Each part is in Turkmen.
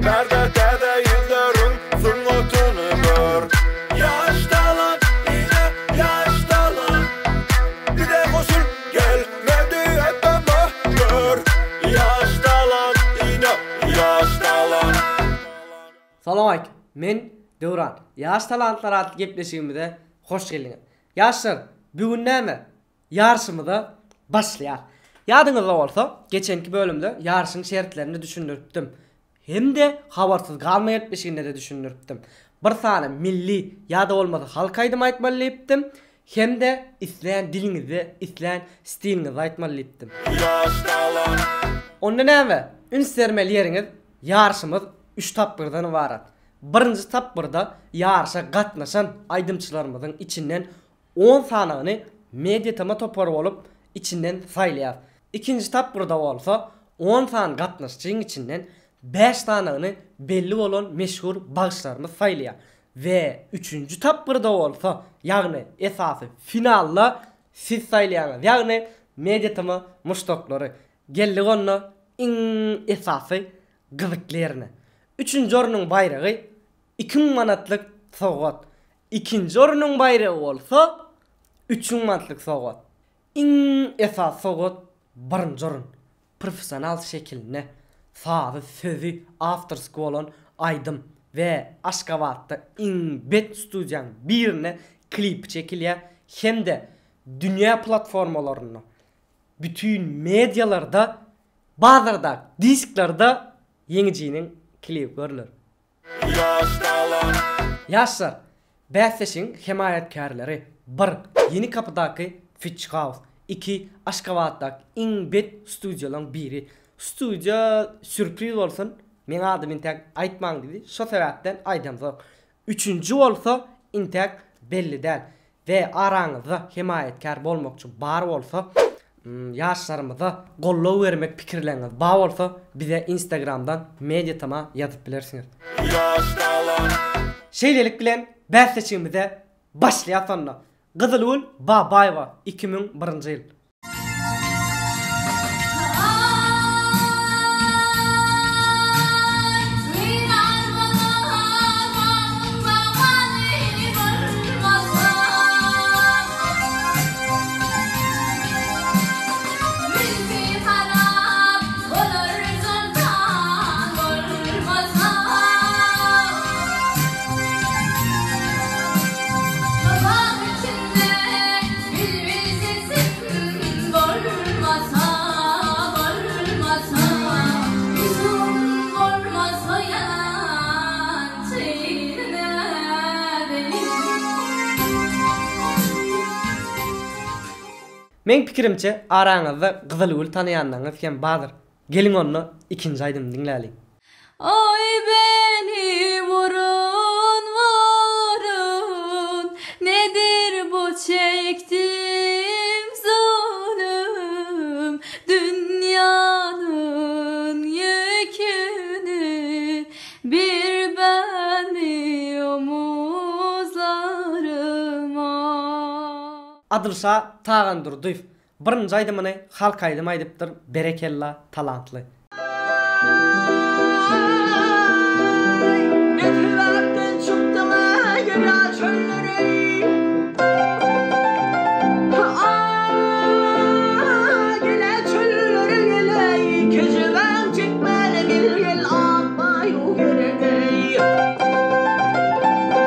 Bärde täze ýüzleriň sungatyny gör. Ýaş talant ine ýaş talant Bize goşul gel Media-TM gör. Ýaş talant ine ýaş talant. Salowmaleýkim. Men Döwran. Ýaş talantlar atly gepleşigimize hoş geldiňiz. Ýaşlar, bu gün näme? Ýaryşymyza başlaýar. Ýadyňyzda bolsa, geçenki bölümde ýaryşyň şertlerini düşündiripdim. Hem-de Habarsyz galma gepleşiginde-de düşündiripdim. Bir sany milli ýa-da bolmasa halk aýdymy aýtmaly diýipdim. Hem-de islän diliňizde, islän stiliňizde aýtmaly diýipdim. Ýaş talant. Onda näme, üns bermeli ýeriňiz, ýaryşymyz üç tapgyrdan ybarat. Birinji tapgyrda ýaryşa gatnaşan aýdymçylarymyzyň içinden on sanyny Media-TM topary bolup içinden saýlaýar. Ikinji tapgyrda bolsa on sany gatnaşyjyň içinden bäş sanyny belli bolan meşhur bagşylarymyz saýlaýar. We üçünji tapgyrda bolsa, ýagny esasy finalda siz saýlaýaňyz, ýagny Media-TM muşdaklary. Geldik onda iň esasy gyzykly ýerine. Üçünji ornuň baýragy 2000 manatlyk sowgat. Ikinji ornuň baýragy bolsa 3000 manatlyk sowgat. Iň esasy sowgat birinji orun. Professional şekilinde sazy, sözi awtorski bolan aýdym we Aşgabatda iň bet studiýaň birinde klipi çekilýär hem-de dünýä platformalarynda bütin medialarda bazarda disklerde ýeňijiniň klibi görler. Ýaş talant. Ýaşlar, bäsleşigiň hemaýatkärleri, bir, Ýeni Kapydaky Fitch House, iki, Aşgabatdaky iň bet studiýalaryň biri. Studiýa sýurpriz bolsun, meň adymy intäk aýtmaň diýdi, şo sebäpden aýdamzok. Üçünji bolsa intäk belli däl we araňyzda hemaýatkär bolmakçy bar bolsa ýaşlarymyza goldaw bermek pikirleriňiz bar bolsa bize instagramdan mediatama ýazyp bilersiňiz. Ýaş talant. Şeýlelik bilen bäsleşigimize başlaýas onda. Gyzylgül Babaýewa 2001-nji ýyl. Bilbil sesim bolmasa, bolmasa, Ýüzüm bolmasa ýan çeýne deýin. Meň pikirimçe araňyzda Gyzylgül tanaýanlaryňyz hem bardyr. Geliň onda ikinji aýdymy diňläliň. Oý beni vurun vurun nedir bu çekdim zulüm dünyanın yükünü bir ben mi omuzlarıma. Adylşa Tagandurdyýew Birinji aýdymyny halk aýdym aýdypdyr berekella talantly. Ne sebäpden çykdyň eý gelä çöllere A gelä çöllere geleý Kejebäň çekmäne gel gel Akbaýu geregeý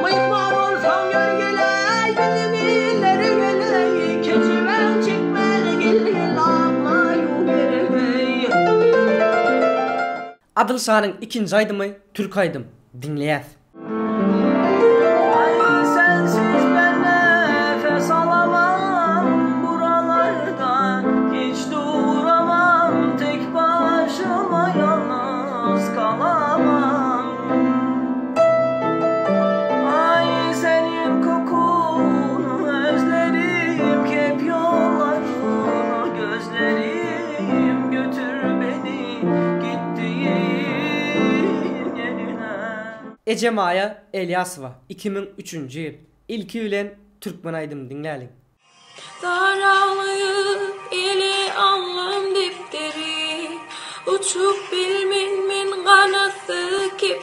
Myhman bolsaň ýör geleý Biziň illere geleý Kejebäň çekmäne gel gel Akbaýu geregeý. Adyl şanyň ikinji aýdymy türk aýdym. Diňleýäs. Aý sensiz ben nefes alamam buralarda hiç duramam tek başyma yalnız kalamam Aý senin kokunu özlerim kep yollarını gözlerim götür beni gittiğin yerine. Ejemaýa Elýasowa, 2003-nji ýyl. Ilki bilen türkmen aýdymyny diňläliň. Daralyp ele aldym depderi, Uçup bilmen men ganatsyz kepderi.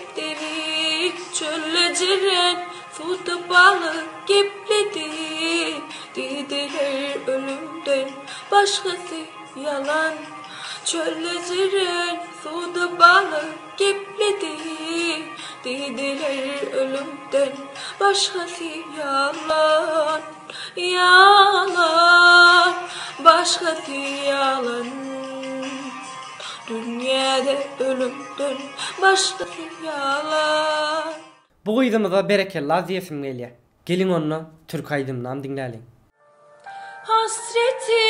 Suwda balyk gepledi, Diýdiler ölümden başgasy ýalan. Çölde jeren suwda balyk gepledi, Diýdiler ölümden başgasy ýalan. Ýalan, başgasy ýalan. Dünýäde ölümden başgasy ýalan. Bu gyzymyza berekella diýesim gelýä. Geliň onda türki aýdymynam diňläliň. Hasreti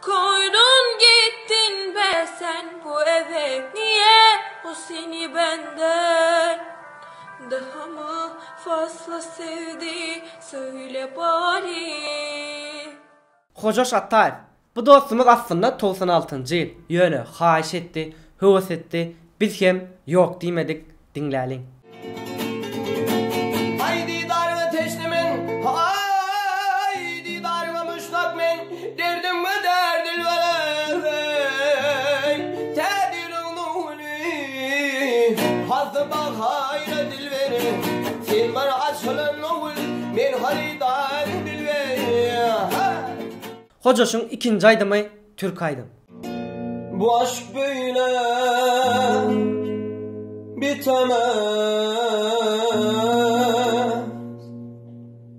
koydun gittin be sen bu eve niye o seni benden daha mı fazla sevdi söyle bari. Hojaş Ataýew, Bu dostumyz aslynda 96 njy ýyl, ýöne haýyş etdi, höwes etdi, biz hem ýok diýmedik, diňläliň. Aý didaryňa teşne men, Aý didaryňa muşdak men, Derdimge dert dilber-eý, Tä diliň nury, Hasy bahaýra dilber, Sen bir açylan gül, Men hyrydaryň dilber. Hojaşyň ikinji aýdymy türki aýdym. Bu aşk beýle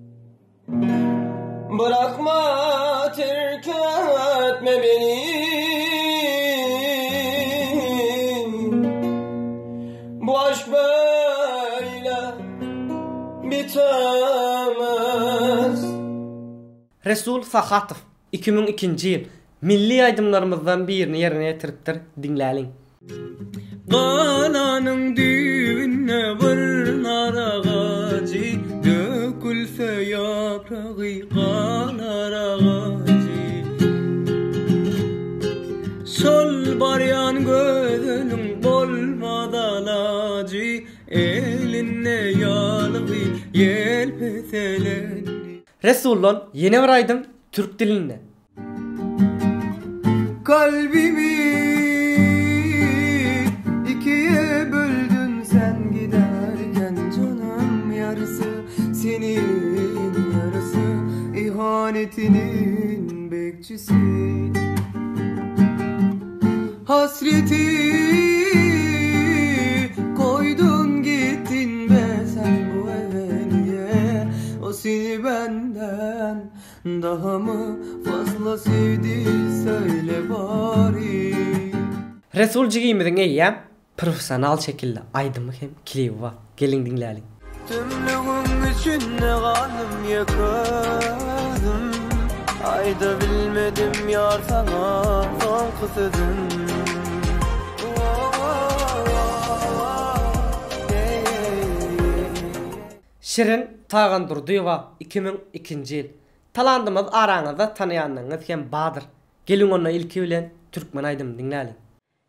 bitemez. Bırakma terk etme beni. Bu aşk beýle bitemez. Resul Sahatow, 2002-nji ýyl, milli aýdymlarymyzdan birini ýerine ýetiripdir, diňläliň. Galanyň düýbünde bir nar agajy, Dökülse ýapragy galar agajy. Şol barýan gözeliň bolmaz alajy, Elinde ýalygy ýelpeseleni. Resuldan ýene bir aýdym türk dilinde. Kalbimi ikiye böldün sen giderken canım yarısı senin yarısı ihanetinin bekçisi Hasreti koydun gittin be sen bu eve niye O seni benden daha mı fazla sevdi söyle bari. Resul jigimiziň eýýäm professional şekilde aýdymy hem klibi bar. Geliň diňläliň. Tümlügiň içinde galdym ýeke özüm Aýda bilmedim ýar saňa soňky sözüm Şirin Tagandurdyýewa 2002-nji ýyl. Talandymyzy araňyzda tanaýanlaryňyz hem bardyr. Geliň onda ilki bilen türkmen aýdymyny diňläliň.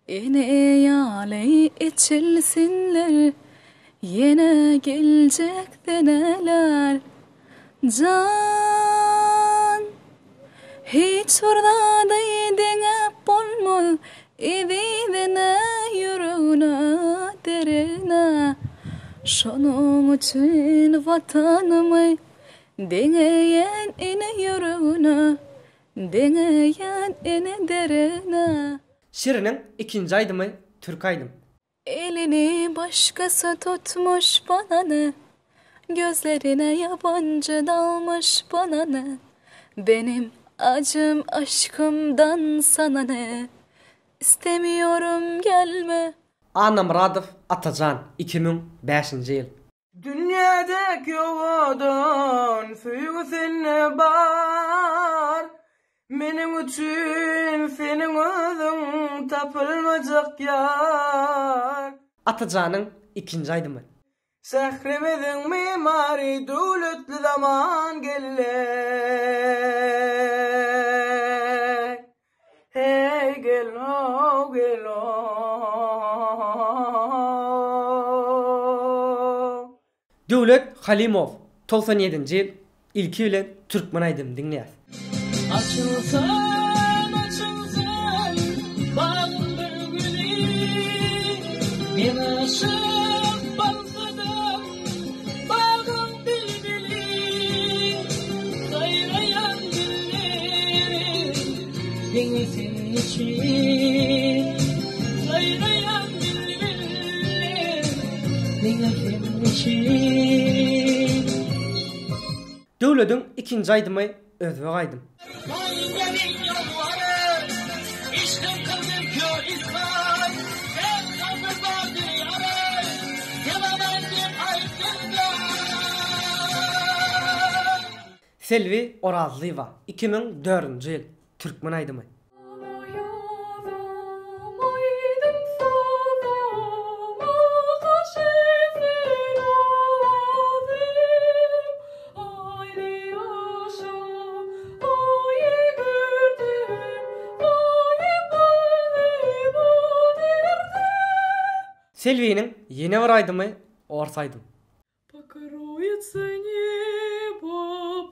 Ene ýaly eçilsinler ýene geljek seneler Jan Hiç bir zady deňäp bolmaz eziz ene ýüregine deregine Şonuň üçin Watanymy deňeýän ene ýüregine deňeýän ene deregine. Şiriniň ikinji aýdymy türki aýdym. Elini başkasy tutmuş bana ne Gözlerine ýabanjy dalmyş bana ne Benim acım aşkımdan sana ne Istemiyorum gelme. Annamyradow Atajan, 2005-nji ýyl. Dünýädäki owadan söýgi sende bar, Meniň üçin seniň özüň tapylmajak ýar. Atajanyň ikinji aýdymy. Şährimiziň mimary döwletli zaman geldi. Heý gel-ow, gel-ow. Döwlet Halymow, 97-nji ýyl, ilki bilen türkmen aýdymyny diňleýäs. Açylsam, açylsam, bagyň bir güli, Men aşyk bolsadym. Üçin. Döwlediň ikinji aýdymy özbek aýdym. Selbi Orazlyýewa, 2004-nji ýyl, türkmen aýdymy. Selbiniň ýene bir aýdymy ors aýdym. Pokroýitsa nebo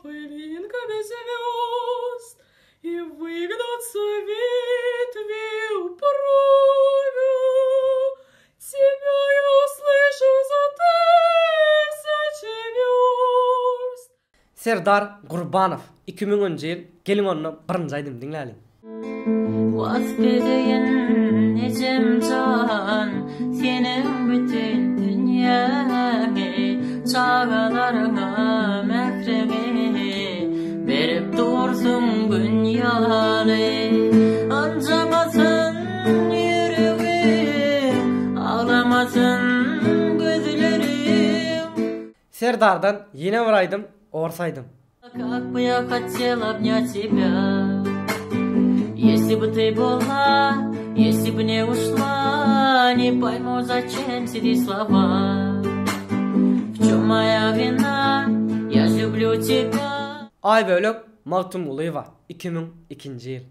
pylynkowy zwýozd, I wygnutsa wetwi uprowiu. Tebýa ýa uslyšu za tysyaçy wýorst. Serdar Gurbanow, 2000-nji ýyl, geliň onda birinji aýdymy diňläliň. Wasp edeýin ejem jan seniň bütin dünýäňi çagalaryňa mähriňi berip dursuň gün ýaly ynjamasyn ýüregiň aglamasyn gözleriň. Serdardan ýene bir aýdym ors aýdym. Kak by ýa hotel obnýat tebýa Ýesli by ty bola Ýesli by ne uşla Ne poýmu zaçem sedi slowa W çom moýa wina Ýa lýublýu tebýa. Aýbölek Magtymgulyýewa, 2002-nji ýyl.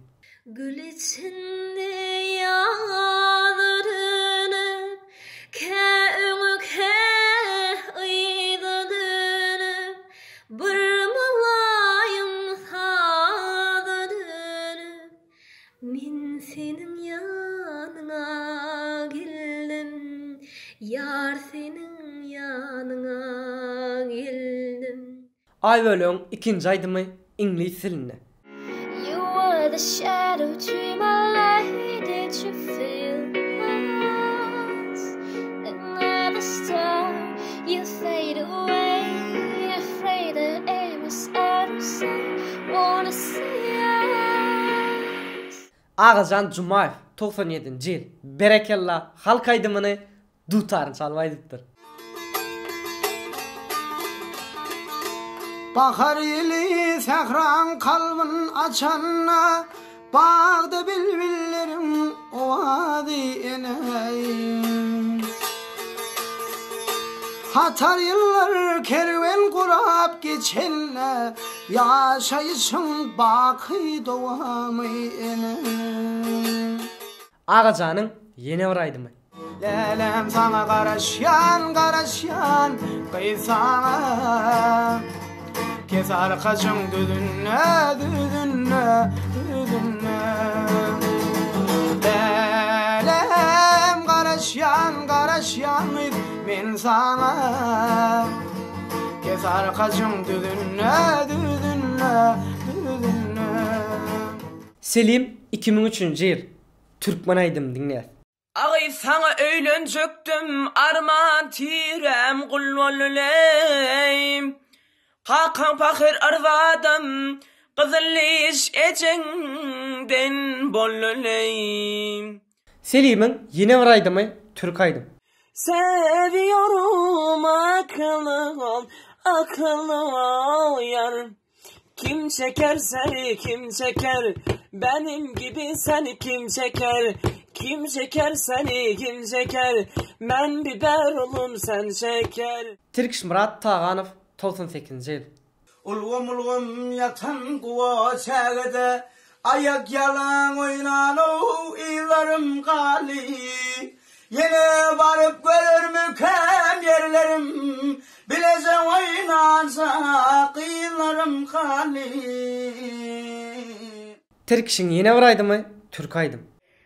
Gül içinde ýaza dönüp, Kä öňe, kä yza dönüp, Bir mylaýym saza dönüp, Men seniň ýanyňa geldim, Ýar seniň ýanyňa geldim. Aýbölegiň ikinji aýdymy iňlis dilinde. You were the shadow to my light Did you feel us? Another star You fade away Afraid the aim is out of sight Wanna see us Agajan Jumaýew, 97-nji ýyl, Berekella halk aýdymyny Dutaryny çalyp aýdypdyr. Bahar ýeli sähraň kalbyn açanda, Bagda bilbilleriň owazy eneý. Hatar ýyllar kerwen gurap geçende, Ýaşaýşyň baky dowamy ene. Agajanyň ýene bir aýdymy. Läläm saňa garaşýan garaşýan gyz saňa Kes arkajyň düzünde düzünde düzünde Läläm garaşýan garaşýan gyz men saňa Kes arkajyň düzünde düzünde düzünde. Selim 2003-nji ýyl Türkmen aýdymy diňleýäs. Agy saňa öýlenjekdim arman tiräm gul bolduleý. Kakaň pahyr yrzadam gyzyl diş ejeňden bolduleý. Selimiň ýene bir aýdymy türk aýdym. Sewiyorum akylly ol akylly ol ýar. Kim çeker seni kim çeker Benim gibi seni kim çeker Kim çeker seni kim çeker Men biber olum sen şeker. Tirkişmyrat Taganow 98-nji ýyl. Ulgam-ulgam ýatan guwa çägede Aýak ýalaň oýnan-ow yzlarym galdy. Ýene baryp görermikäm ýerlerim, Bileje oýnança gyzlarym galdy. Tirkişiň ýene bir aýdymy türki aýdym.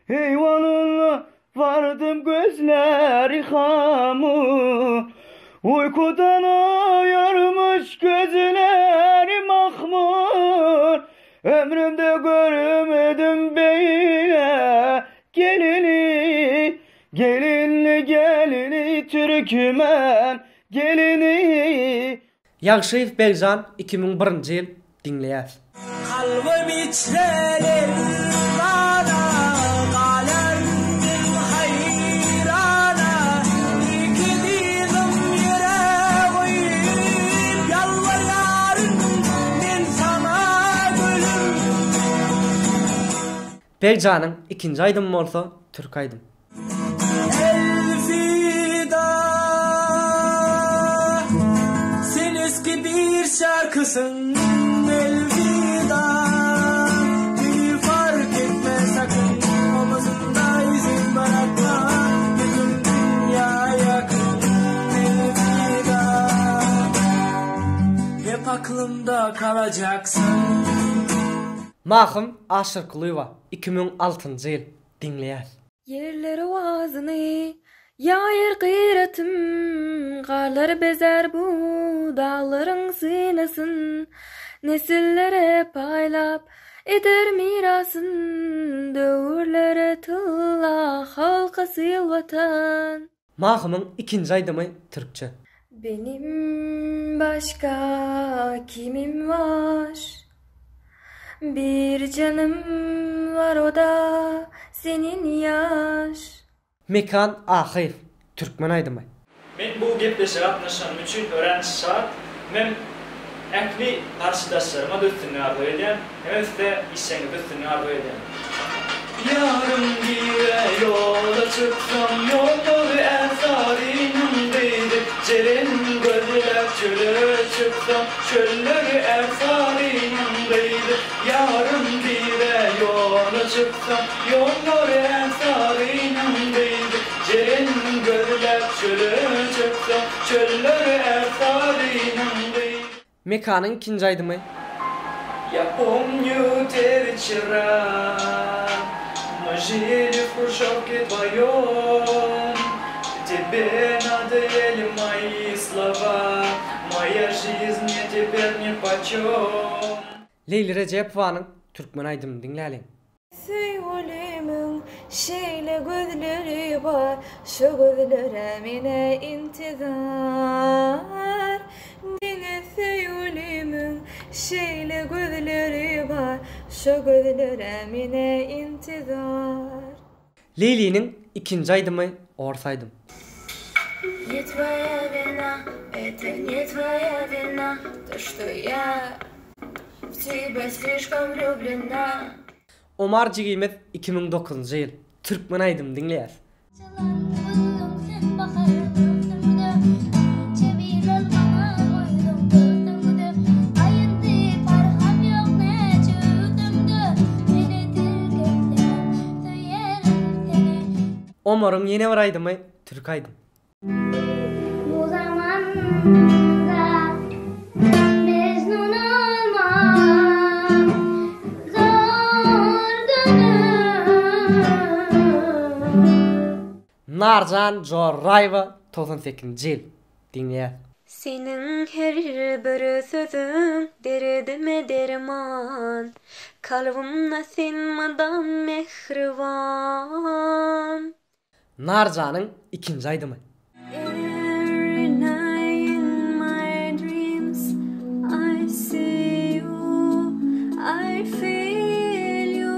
Eýwanynda bardym gözleri hamur, Uýkudan oýarmyş gözleri mahmur, Ömrümde görmedim beýle gelini, Gelinli gelini türkmen. gelini. Ýagşyýew Begjan 2001-nji ýyl diňleýäs. Kalbym içre lerzana Galardym haýrana Iki dyzym ýere goýup Ýalbarýaryn men saňa gülüm. Begjanyň ikinji aýdymy bolsa türki aýdym. Elfida Sen eski bir şarkysyn Elfida Beni fark etme sakyn Omuzumda izin bırakma Gözüm dünya yakın Elfida Hep aklımda kalacaksyn. Mahym Aşyrkulyýewa, 2006-njy ýyl, diňleýäs. Ýerler owazyny ýaýar gyratym, Garlar bezär bu daglaryň synasyn, Nesillere paýlap eder mirasyn, Döwürlere tylla halkasy Watan. Mahymyň ikinji aýdymy türkçe. Benim başga kimim bar Bir janym bar oda senin ýar. Mekan Ahyýew, türkmen aýdymy. Men bu gepleşige gatnaşanym üçin örän şat. Men ähli garşydaşlaryma-da üstünlik arzuw edýän. Hemem size işjeňizde üstünlik arzuw edýän. Ýarym gije ýola çyksam, ýollary Ärsarynyň gyzy, Jeren gözläp çöle çyksam, çölleri Ärsarynyň gyzy. Ýarym gije ýola çyksam, ýollary Ärsarynyň gyzy, Jeren gözläp çöle çyksam, çölleri Ärsarynyň gyzy. Mekanyň ikinji aýdymy. Ýa pomnýu te weçera, My žili w hruşowke dwoýom, Tebe nadoeli moi slowa, Moýa žizn mne teper nipoçom. Leýli Rejepowanyň türkmen aýdymyny diňläliň. Söýgülimiň şeýle gözleri bar, Şo gözlere men-ä intizar. Diňe söýgülimiň şeýle gözleri bar, Şo gözlere men-ä intizar. Leýliniň ikinji aýdymy ors aýdym. Ne twoýa wina, eto ne twoýa wina, to çto ýa w tebe slişkom wlýublena. Omar jigimiz 2009-njy ýyl türkmen aýdymy diňleýäs. Çalan güllüň sen bahar möwsümde Näçe bir maňa goýduň göwsüňde Aýyndy parham ýok näçe öwsümde Meni terk etseňem söýerin seni. Omaryň ýene bir aýdymy türki aýdym. Bu zamanda Mejnun olmak zor gönül. Narjan Joraýewa 98-nji ýyl. Diňleýäs. Seniň her bir sözüň derdime derman, Kalbymda sen mydam mähriban. Narjanyň ikinji aýdymy. Every night in my dreams I see you I feel you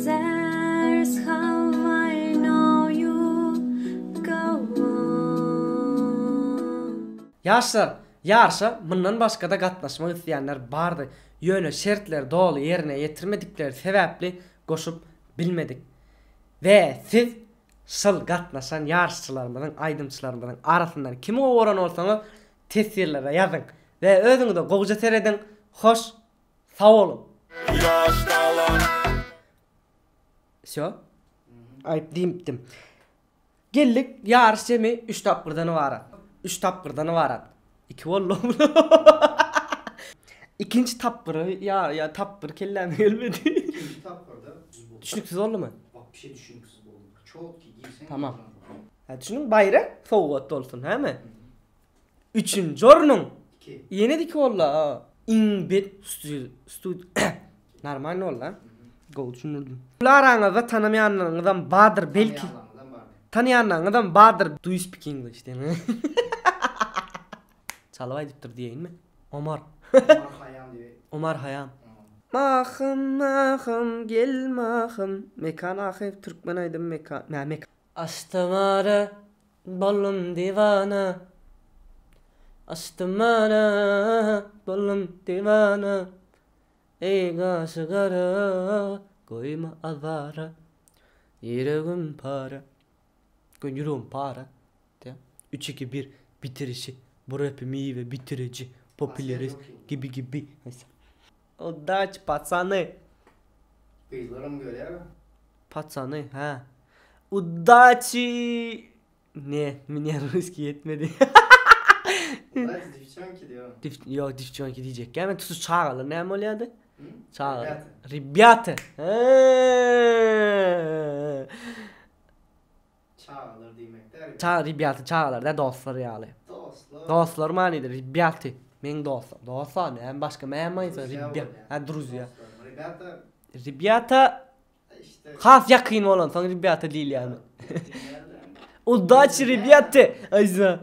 That's how I know you go on. Ýaşlar, ýaryşa mundan başgada gatnaşmak isleýänler bardy, ýöne şertleri doly ýerine ýetirmedikleri sebäpli goşup bilmedik. We siz şol gatnaşan ýaryşçylarymyzyň, aýdymçylarymyzyň arasyndan kimi gowy gören bolsaňyz teswirlere ýazyň we özüňize gowja serediň, hoş sag boluň! Ýaş talant. Wsё. Aýyp diýipdim. Geldik, ýaryş jemi üç tapgyrdan ybarat. Üç tapgyrdan ybarat. Iki boldy. Ikinji tapgyry ýa ýa tapgyr kelläme gelmedi. Ikinji tapgyrda Düşnüksiz boldumy? Wapşe düşüniksiz boldy. Çotki girseň. Tamam. Hä düşündiň baýrak sowgat bolsun hämi? Üçünji ornuň. Iki. Ýene-de iki boldy. Iň bet stud Normalny boldy ha. Gowy düşündirdim. Araňyzda tanamaýanlaryňyzam bardyr belki. Tanamaýanlaryňyzam bardyr. Tanaýanlaryňyzam bardyr. Do you speak English diýen. Çalyp aýdypdyr diýeýinmi? Omar. Omar Haýam diýip. Omar Haýam. Mahym mahym gel mahym. Mekan Ahyýew türkmen aýdymy Mekan. Nä Mekan. Açdym ara boldum diwana. Açdym ara boldum diwana. Eý gaşy gara goýma azara. Ýüregim para. Göň ýüregim para. Diýýär. Üç iki bir bitirişi bu repi miwe bitiriji popülerist gibi gibi. Udaç patsany. Gyzlaram görýär. Patsany hä. Udaçi ne mne ruskiý ýetmedi. Udaçi dewçonki diýýär. Dif ýok dewçonki diýjekkä men tutuş çagalar näme bolýardy? Çagalar. Rебята. Çagalar diýmek däl. Çaga ribýaty çagalar däl dostlar ýaly. Dostlar. Dostlar manyda ribýaty. Meň dostum. Dostlar näme başga näme manyda ribýa. Ha druzýa. Ribýata. Ribýata has ýakyn bolansoň ribýata diýilýärmi? Udaçi ribýaty. Aýza.